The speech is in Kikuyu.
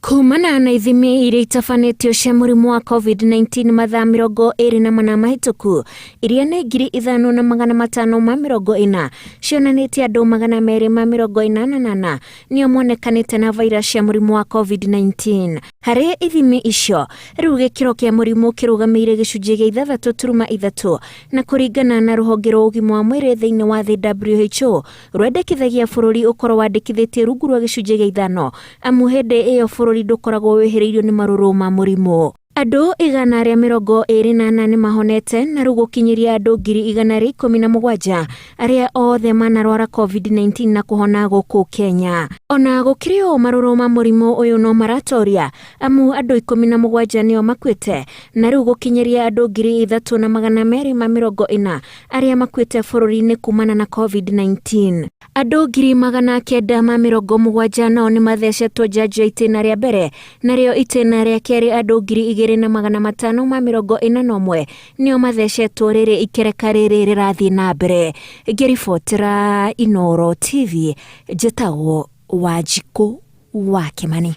Kumana na ithimi iria itabanĩtio cia mũrimũ wa COVID-19 mathaa 24 mahĩtũku, iria nĩ 5,540, cionanĩtie andũ 284 nĩo monekanĩte na virus cia mũrimũ wa COVID-19. Harĩ ithimi icio, rĩu gĩkĩro kĩa mũrimũ kĩrũgamĩire gĩcunjĩ gĩa 6.3, na kũringana na rũhonge rwa ũgima wa mwĩrĩ thĩinĩ wa thĩ WHO, rwendekithagia bũrũri ũkorwo wandĩkithĩtie rungu rwa gĩcunjĩ gĩa 5, amu hĩndĩ ĩyo bũrũri ndũkoragwo wĩhĩrĩirio nĩ marũrũ ma mũrimũ. Andũ 124 nĩ mahonete na rĩu gũkinyĩria andũ 117,000 arĩa othe manarwara COVID-19 na kũhona gũkũ Kenya. Ona gũkĩrĩ ũũ, marũrũ ma mũrimũ ũyũ no maratoria, amu andũ 17 nĩo makuĩte na rĩu gũkinyĩria andũ 3,240 arĩa makuĩte bũrũri-inĩ kumana na COVID-19. Andũ 970,000 nao nĩ mathecetwo njanjo ya itĩna rĩa mbere, narĩo itĩna rĩa kerĩ andũ 2,541 nĩo mathecetwo rĩrĩ ikereka rĩrĩ rĩrathiĩ na mbere. Ngĩribotera Inooro TV, njĩtagwo Wanjikũ wa Kĩmani.